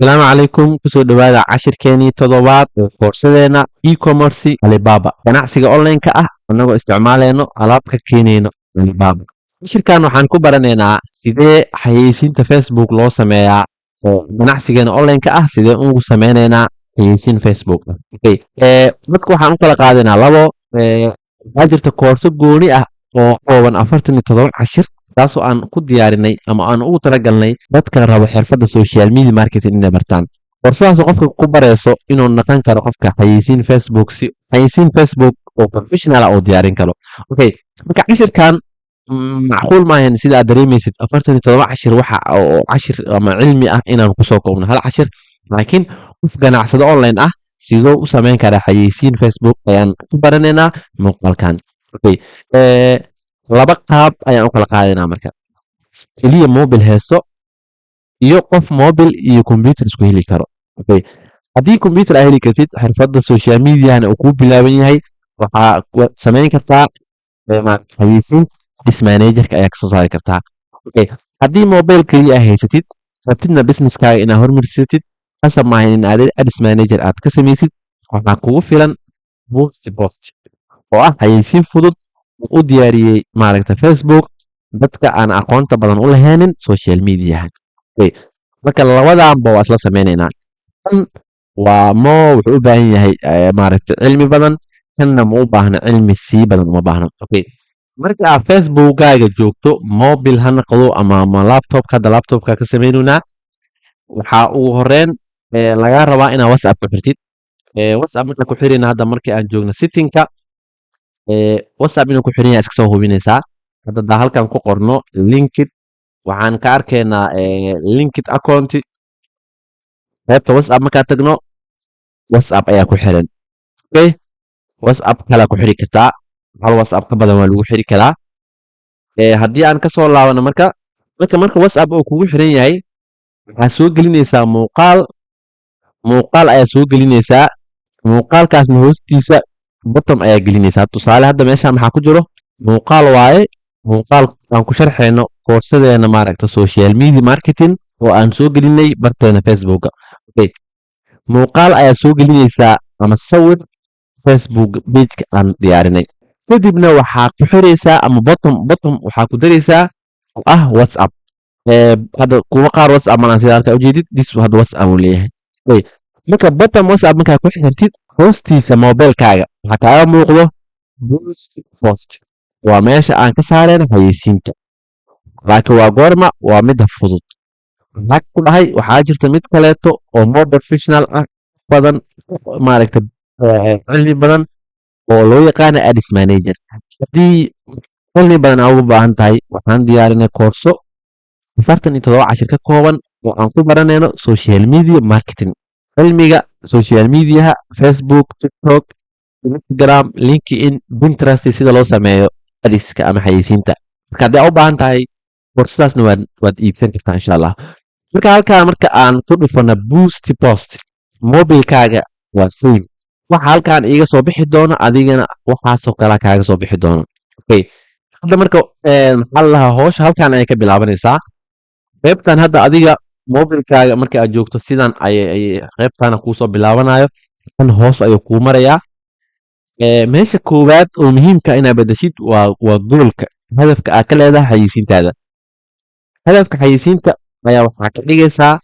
Asalaamu calaykum, kusoo dhowaada cashirkeenii toddobaad ee koorsadeena e-commerce Alibaba, ganacsiga online-ka ah, annagoo isticmaaleyno alaab ka keenayno Alibaba. Cashirkan waxaan ku baranaynaa sidee xayeysiinta Facebook loo sameeyaa oo ganacsigeena online-ka ah sidee ugu sameyneynaa xayeysiin Facebook ah. Okay. Dadka waxaan u kala qaadaynaa labo. Waxaa jirta koorso gooni ah oo kooban 47 cashir, taasoo aan ku diyaarinay ama aan ugu talagalnay dadka rabo xirfadda social media marketing inay bartaan. Koorsadaasoo qofka ku barayso inuu naqan karo qofka xayeysiin Facebook, si xayeysiin Facebook oo professional ah uu diyaarin karo. Okay, marka cashirkan macquul maahan, sida aad dareemaysid, 47 cashir waxa oo cashir ama cilmi ah inaan kusoo koobno hal cashir, laakiin qof ganacsado online ah sidoo u sameyn karaa xayeysiin Facebook ayaan ku baranaynaa muuqaalkan. Okay, laba qaab ayaan u kala qaadaynaa marka: keliya mobile haysto iyo qof mobile iyo computer isku heli karo. Okay, haddii computer aa heli kartid, xirfadda social mediahana uu kuu bilaaban yahay, waxaa samayn kartaa xayeysiin Ads Managerka ayaa kasoo saari kartaa. Okay, haddii mobile keliya aa haysatid, rabtidna businesskaaga inaad hormarsatid, qasab maahan in aad Ads Manager aad ka samaysid. Waxaa kugu filan boost post oo ah xayeysiin fudud u diyaariyey maaragta Facebook dadka aan aqoonta badan u lahaynin social mediaha. Okay. Marka labadanba waa isla sameyneynaa. Kan waa mo wuxuu u baahan yahay maaragta cilmi badan, kanna ma u baahna, cilmi sii badan uma baahno. Okay. Marka aad Facebookkaaga joogto, mobile ha noqdo ama laptopka, hadda laptopka ka sameynaynaa, waxaa ugu horeyn lagaa rabaa inaad WhatsApp ku xirtid. WhatsApp marka ku xirayna, hadda markii aan joogno settingka, WhatsApp inuu ku xiran yahay iska soo hubinaysaa. Hadda hadaa halkan ku qorno linked, waxaan ka arkaynaa linked account. Qaybta WhatsApp markaa tagno, WhatsApp ayaa ku xiran. Okay, WhatsApp kalaa ku xiri kartaa, hal WhatsApp ka badan waa lagu xiri karaa. Haddii aan kasoo laabano, marka WhatsApp uu kugu xiran yahay, waxaa soo gelinaysaa muuqaal. Muuqaal ayaa soo gelinaysaa, muuqaalkaasna hoostiisa button ayaa gelinaysaa. Tusaale, hadda meeshaan maxaa ku jiro? Muuqaal waaye, muuqaal aan ku sharxayno koorsadeena maaragta social media marketing oo aan soo gelinay barteena Facebooka. Okay, muuqaal ayaa soo gelinaysaa ama sawir Facebook pageka aan diyaarinay. Kadibna waxaa ku xiraysaa ama button waxaa ku daraysaa oo ah WhatsApp. Hadda kuwa qaar WhatsApp malan, sida halkaa ujeedid, this hadda WhatsApp uu leeyahay. Okay. Marka button WhatsApp markaa ku xirtid, hoostiisa mobilkaaga waxaa kaaga muuqdo boost post, waa meesha aan ka saareen xayeysiinta. Laakiin waa goorma? Waa midda fudud. Maxaa ku dhahay? Waxaa jirta mid kaleeto oo more professional ah, badan maaragta cilmi badan, oo loo yaqaana Ads Manager. Haddii cilmi badan aa ugu baahan tahay, waxaan diyaarinay koorso 47 cashir ka kooban oo aan ku baranayno social media marketing, cilmiga social mediaha, Facebook, TikTok, Instagram, LinkedIn, Pinterest, sida loo sameeyo adska ama xayeysiinta. Marka haddii aa u baahan tahay koorsadaasna, waad iibsan kartaa, insha Allah. Marka halkaa marka aan ku dhufano boost post, mobilkaaga waa same waxa halkaan iiga soo bixi doono, adigana waxaasoo kalaa kaaga soo bixi doono. Okay, hadda marka maxaa la lahaa, howsha halkaan ayay ka bilaabanaysaa. Qaybtan hadda adiga mobilkaaga marka aad joogto, sidan ayay qaybtana kuusoo bilaabanayo, kan hoos ayuu kuu marayaa. Meesha koowaad oo muhiimka inaad bedeshid waa goalka, hadafka aad ka leedahay xayeysiintaada. Hadafka xayeysiinta ayaa waxaa ka dhigaysaa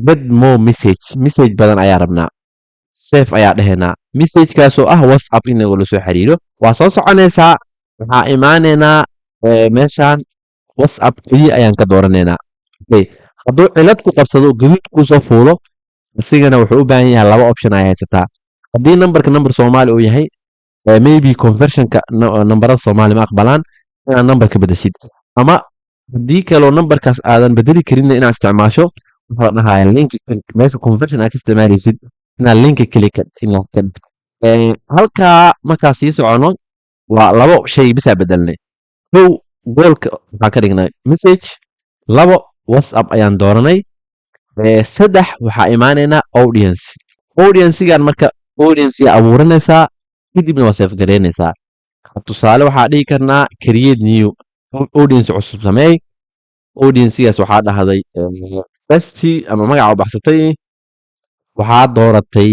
get more message. Message badan ayaa rabnaa, save ayaa dhehaynaa. Messagekaasoo ah WhatsApp in nagula soo xiriiro. Waa soo soconaysaa, waxaa imaaneynaa meeshan WhatsApp keliya ayaan ka dooranaynaa. Okay. Hadduu cilad ku qabsado, gaduud kuusoo fuulo, isigana wuxuu u baahan yahay, laba option ay haysataa. Haddii numberka number Soomaali uu yahay, maybe conversionka nambarada Soomaali ma aqbalaan, inaad numberka bedeshid, ama haddii kaloo numberkaas aadan bedeli karinna, inaad isticmaasho waxa la dhahaya link. Meesha conversion aad ka isticmaalaysid, inaad linka click inaad ka dhigto. Halkaa markaa sii socono, waa labo shay bisaa bedelnay. Kow, goalka waxaa ka dhignay message. Labo, WhatsApp ayaan dooranay. Saddex, waxaa imaanaynaa audience. Audiencigan marka audience abuuranaysaa, kadibna waa save gareynaysaa. Tusaale, waxaa dhihi karnaa create new audience, cusub sameey. Audiencigaas waxaa dhahday best ama magaca u baxsatay. Waxaa dooratay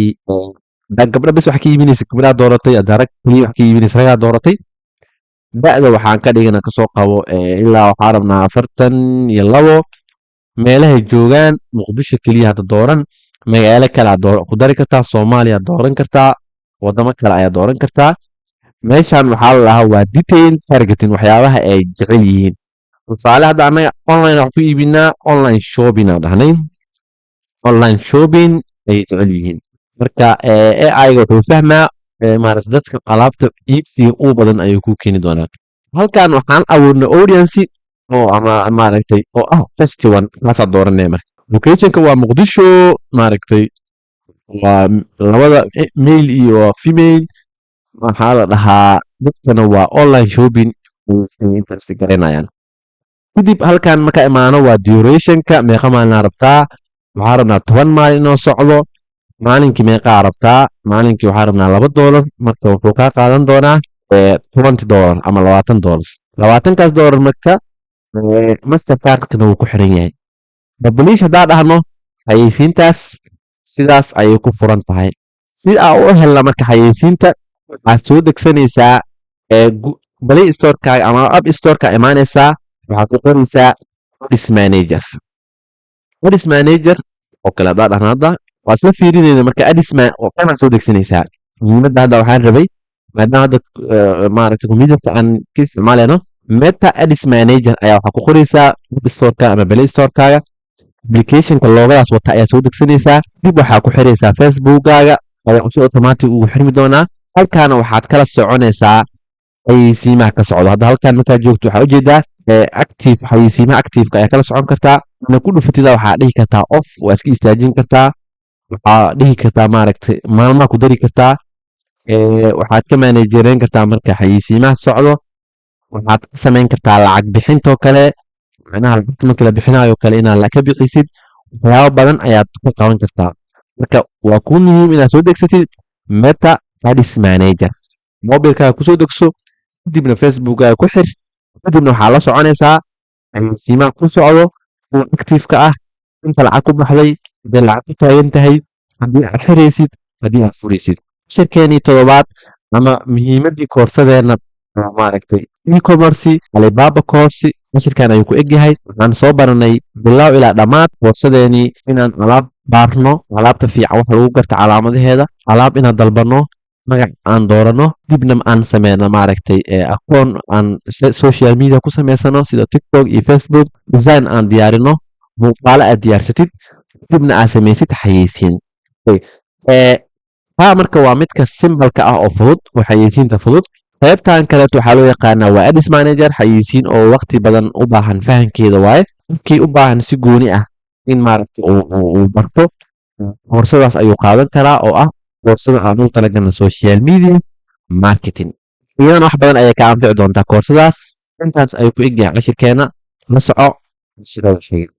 haddaa gabdho bes wax ka iibinaysa, gabdhaha dooratay. Haddaa rag keliya wax ka iibinaysa, ragaa dooratay. Da'da waxaan ka dhigana, kasoo qabo, ilaa waxaa rabnaa 42. Meelahay joogaan, Muqdisho keliya hadda dooran, magaalo kale aad ku dari kartaa, Soomaaliya dooran kartaa, wadamo kale ayaa dooran kartaa. Meeshan waxaa la dhahaa waa detail targeting, waxyaabaha ay jecel yihiin. Tusaale, hadda annaga online wax ku iibinaa, online shopping aan dhahnay, online shopping ayay jecel yihiin. Marka AI-ga wuxuu fahmaa, maaragtay, dadka alaabta iibsiga ugu badan ayuu kuu keeni doonaa. Halkan waxaan abuurnay audience oo ama maaragtay oo ah first one, kaasaa dooranaya. Marka locationka waa Muqdisho, maaragtay, waa labada, male iyo female. Maxaa la dhahaa, dadkana waa online shopping ay interest garanayaan. Kadib halkan marka imaano waa durationka. Meeqa maalinaa rabtaa? Waxaa rabnaa 10 maalin inoo socdo. Maalinkii meeqaa rabtaa? Maalinkii waxaa rabnaa $2. Marka wuxuu kaa qaadan doonaa $20 ama $20. 20-kaas dollar marka Mastercardkana wuu ku xiran yahay. Publish haddaa dhahno, xayeysiintaas sidaas ayay ku furan tahay. Si aa u helna marka xayeysiinta, waxaad soo degsanaysaa Play Storekaaga ama App Storeka imaanaysaa. Waxaad ku qoraysaa Ads Manager, Ads Manager oo kale haddaa dhahna. Hadda waa isla fiirinayna. Marka Ads oo kana soo degsanaysaa. Muhiimadda hadda waxaan rabay, maadaama hadda maaragtay computerka aan ka isticmaalayno, Meta Ads Manager ayaa waxaa ku qoraysaa App Storeka ama Play Storekaaga. Applicationka logo-gaas wata ayaa soo degsanaysaa. Dib waxaa ku xiraysaa Facebookkaaga ayaa si automatic ugu xirmi doonaa. Halkaana waxaad kala soconaysaa xayeysiimaha ka socdo. Hadda halkan markaad joogto, waxaa ujeedaa active, xayeysiimaha activeka ayaa kala socon kartaa. Ana ku dhufatida, waxaa dhihi kartaa off, waa iska istaajin kartaa. Waxaa dhihi kartaa, maaragtay, maalmaha ku dari kartaa. Waxaad ka managereyn kartaa marka xayeysiimaha socdo. Waxaad ka samayn kartaa lacag bixintoo kale, macnaha lacagta marka la bixinayo kale inaad ka bixisid. Waxyaabo badan ayaad ka qaban kartaa. Marka waa kuu muhiim inaad soo degsatid Meta Ads Manager. Mobilkaaga kusoo degso, kadibna Facebookkaaga ku xir. Kadibna waxaa la soconaysaa xayeysiimaha ku socdo, kuwa active-ka ah, inta lacag ku baxday, hadday lacag ku taagan tahay, haddii aad xiraysid, haddii aad furaysid. Cashirkeenii toddobaad ama muhiimaddii koorsadeenna, maaragtay, e-commerce Alibaba course, cashirkan ayuu ku egyahay. Waxaan soo baranay bilow ilaa dhammaad koorsadeenii inaan alaab baarno, alaabta fiican wax lagu garta calaamadaheeda, alaab inaan dalbanno, magac aan doorano, dibna aan sameyno, maaragtay, akoon aan social media ku sameysano sida TikTok iyo Facebook, design aan diyaarino, muuqaalo aad diyaarsatid, dibna aad sameysid xayeysiin. Taa marka waa midka simple-ka ah oo fudud oo xayeysiinta fudud. Qaybtan kaleeto waxaa loo yaqaanaa waa Ads Manager, xayeysiin oo waqti badan u baahan fahankeeda waaye. Qofkii u baahan si gooni ah in, maaragtay, uu barto, koorsadaas ayuu qaadan karaa, oo ah koorsada aan ugu talagalna social media marketing. Iyadana wax badan ayay ka anfici doontaa koorsadaas. Intaas ayuu ku egyahay cashirkeena. La soco cashirada xiga.